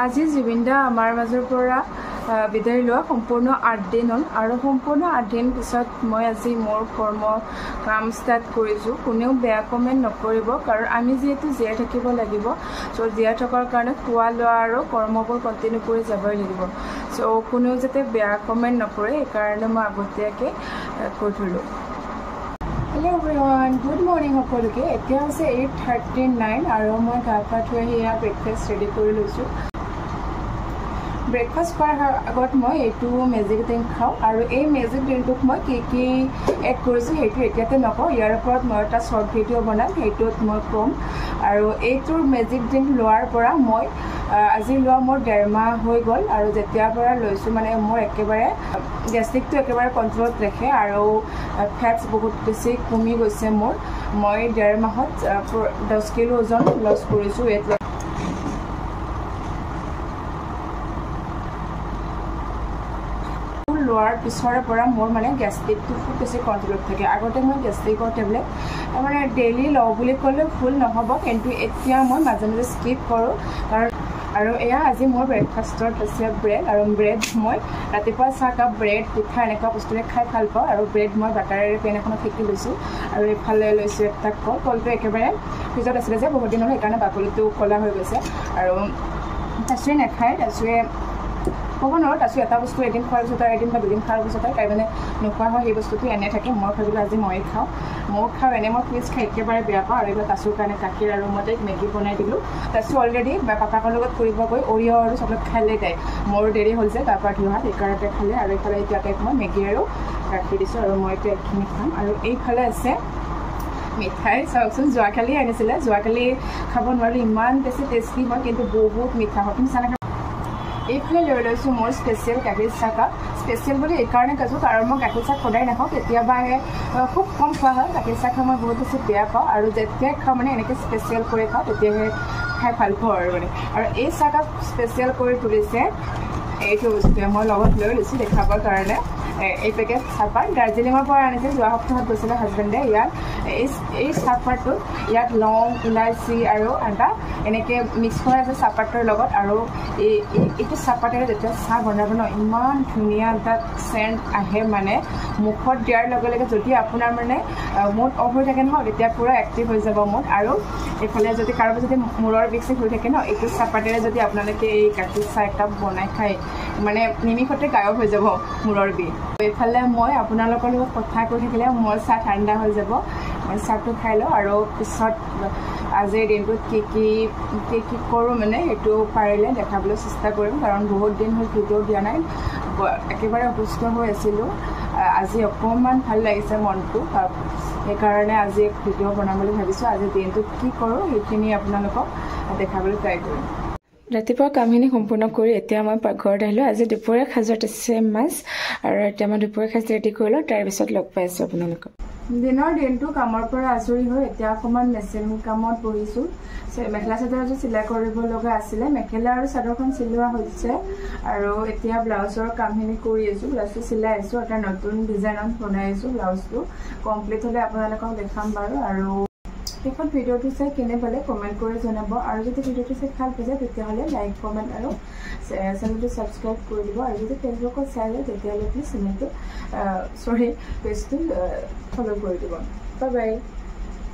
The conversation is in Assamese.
আজি জুবিন দা আমাৰ মাজৰ পৰা বিদায় লোৱা সম্পূৰ্ণ 8 দিন হ'ল আৰু সম্পূৰ্ণ 8 দিন পিছত মই আজি মোৰ কৰ্ম কাম ষ্টাৰ্ট কৰিছোঁ। কোনেও বেয়া কমেণ্ট নকৰিব, কাৰণ আমি যিহেতু জীয়াই থাকিব লাগিব। চ' জীয়াই থকাৰ কাৰণে খোৱা লোৱা আৰু কৰ্মবোৰ কণ্টিনিউ কৰি যাবই লাগিব। চ' কোনেও যাতে বেয়া কমেণ্ট নকৰে সেইকাৰণে মই আগতীয়াকৈ কৈ থ'লোঁ। হেল্ল' এভৰিৱান, গুড মৰ্ণিং সকলোকে। এতিয়া হৈছে 8:39 আৰু মই গা পা ধুই আহি এয়া ব্ৰেকফাষ্ট ৰেডি কৰি লৈছোঁ। ব্ৰেকফাষ্ট কৰাৰ আগত মই এইটো মেজিক ড্ৰিংক খাওঁ আৰু এই মেজিক ড্ৰিংকটোত মই কি কি এড কৰিছোঁ সেইটো এতিয়াতে নকওঁ। ইয়াৰ ওপৰত মই এটা শ্বৰ্ট ভিডিঅ' বনাম, সেইটোত মই ক'ম। আৰু এইটোৰ মেজিক ড্ৰিংক লোৱাৰ পৰা মই আজি লোৱা মোৰ 1.5 মাহ হৈ গ'ল আৰু যেতিয়াৰ পৰা লৈছোঁ মানে মোৰ একেবাৰে গেষ্ট্ৰিকটো একেবাৰে কণ্ট্ৰলত ৰাখে আৰু ফেটছ বহুত বেছি কমি গৈছে মোৰ। মই 1.5 মাহত 10 কিলো ওজন লছ কৰিছোঁ, ৱেইট লছ। লোৱাৰ পিছৰে পৰা মোৰ মানে গেষ্ট্ৰিকটো খুব বেছি কণ্ট্ৰলত থাকে। আগতে মই গেষ্ট্ৰিকৰ টেবলেট মানে ডেইলি লওঁ বুলি ক'লে ভুল নহ'ব, কিন্তু এতিয়া মই মাজে মাজে স্কিপ কৰোঁ। কাৰণ আৰু এয়া আজি মোৰ ব্ৰেকফাষ্টত আছে ব্ৰেড আৰু ব্ৰেড মই ৰাতিপুৱা চাহকাপ ব্ৰেড পিঠা এনেকুৱা বস্তুৰে খাই ভাল পাওঁ। আৰু ব্ৰেড মই বাটাৰেৰে পেন এখনত সেকি লৈছোঁ আৰু এইফালে লৈছোঁ এটা কল। কলটো একেবাৰে ফ্ৰিজত আছিলে যে বহুত দিন হ'ল, সেইকাৰণে বাকলিটো ক'লা হৈ গৈছে। আৰু তাচুৱে নাখায়, তাচুৱে ক'ব নোৱাৰোঁ, তাচু এটা বস্তু এদিন খোৱাৰ পিছত আৰু এদিন বা দুদিন খোৱাৰ পিছত তাই মানে নোখোৱা হয়, সেই বস্তুটো এনেই থাকে। মই ভাবিলোঁ আজি ময়ে খাওঁ, ময়ো খাওঁ। এনেই মই ফ্ৰিজ খাই একেবাৰে বেয়া পাওঁ। আৰু এইবিলাক তাচুৰ কাৰণে গাখীৰ আৰু মই তাইক মেগী বনাই দিলোঁ। তাচু অলৰেডি পাপাকৰ লগত ফুৰিব গৈ অৰিঅ' আৰু চকলেট খালে তাই। মোৰো দেৰি হ'ল যে তাৰ পৰা ধুই অহাত, সেইকাৰণে তাই খালে। আৰু এইফালে এতিয়া তাইক মই মেগী আৰু গাখীৰ দিছোঁ আৰু মই এতিয়া এইখিনি খাম। আৰু এইফালে আছে মিঠাই। চাওকচোন, যোৱাকালি আনিছিলে, যোৱাকালি খাব নোৱাৰিলোঁ, ইমান বেছি টেষ্টি হয় কিন্তু বহুত মিঠা হয়। তুমি চানা। এইফালে লৈ লৈছোঁ মোৰ স্পেচিয়েল গাখীৰ চাহকাপ। স্পেচিয়েল বুলি এইকাৰণে কৈছোঁ কাৰণ মই গাখীৰ চাহ সদায় নাখাওঁ, কেতিয়াবাহে খুব কম খোৱা হয়। গাখীৰ চাহ খাই মই বহুত বেছি বেয়া পাওঁ আৰু যেতিয়াই খাওঁ মানে এনেকৈ স্পেচিয়েল কৰি খাওঁ, তেতিয়াহে খাই ভাল পাওঁ আৰু মানে। আৰু এই চাহকাপ স্পেচিয়েল কৰি তুলিছে এইটো বস্তুৱে, মই লগত লৈ লৈছোঁ দেখাবৰ কাৰণে। এই পেকেট চাহপাত দাৰ্জিলিঙৰ পৰা আনিছে, যোৱা সপ্তাহত গৈছিলে হাজবেণ্ডে। ইয়াত এই চাহপাতটোত ইয়াত লং, ইলাচি আৰু আদা এনেকৈ মিক্স কৰা আছে চাহপাতৰ লগত। আৰু এইটো চাহপাতেৰে যেতিয়া চাহ বনাব ন, ইমান ধুনীয়া এটা চেণ্ট আহে মানে মুখত দিয়াৰ লগে লগে যদি আপোনাৰ মানে মুড অফ হৈ থাকে নহয়, তেতিয়া পূৰা এক্টিভ হৈ যাব মুড। আৰু এইফালে যদি কাৰোবাৰ যদি মূৰৰ বিষ চিষ হৈ থাকে ন, এইটো চাহপাতেৰে যদি আপোনালোকে এই গাখীৰ চাহ একাপ বনাই খায় মানে নিমিষতে গায়ব হৈ যাব মূৰৰ বিষ। এইফালে মই আপোনালোকৰ লগত কথা কৈ থাকিলে মোৰ চাহ ঠাণ্ডা হৈ যাব। মই চাহটো খাই লওঁ আৰু পিছত আজিৰ দিনটোত কি কি কি কি কৰোঁ মানে সেইটো পাৰিলে দেখাবলৈ চেষ্টা কৰিম, কাৰণ বহুত দিন হ'ল ভিডিঅ' দিয়া নাই, একেবাৰে অসুস্থ হৈ আছিলোঁ। আজি অকণমান ভাল লাগিছে মনটো, সেইকাৰণে আজি এক ভিডিঅ' বনাম বুলি ভাবিছোঁ। আজিৰ দিনটোত কি কৰোঁ সেইখিনি আপোনালোকক দেখাবলৈ ট্ৰাই কৰিম। ৰাতিপুৱা কামখিনি সম্পূৰ্ণ কৰি এতিয়া মই পাকঘৰত আহিলোঁ। আজি দুপৰীয়া সাজত আছে মাছ আৰু এতিয়া মই দুপৰীয়া সাজ ৰেডি কৰিলোঁ, তাৰপিছত লগ পাই আছোঁ আপোনালোকক। দিনৰ দিনটো কামৰ পৰা আজৰি হৈ এতিয়া অকণমান মেচিন কামত বহিছোঁ। মেখেলা চাদৰ এযোৰ চিলাই কৰিব লগা আছিলে, মেখেলা আৰু চাদৰখন চিলোৱা হৈছে আৰু এতিয়া ব্লাউজৰ কামখিনি কৰি আছোঁ। ব্লাউজটো চিলাই আছোঁ, এটা নতুন ডিজাইনত বনাই আছোঁ। ব্লাউজটো কমপ্লিট হ'লে আপোনালোকক দেখাম বাৰু। আৰু শেষত ভিডিঅ'টো চাই কেনে পালে কমেণ্ট কৰি জনাব আৰু যদি ভিডিঅ'টো চাই ভাল পাইছে তেতিয়াহ'লে লাইক, কমেণ্ট আৰু চেনেলটো ছাবস্ক্ৰাইব কৰি দিব। আৰু যদি ফেচবুকত চাই যায় তেতিয়াহ'লে প্লিজ চেনেলটো পেজটো ফ'ল' কৰি দিব। Bye bye.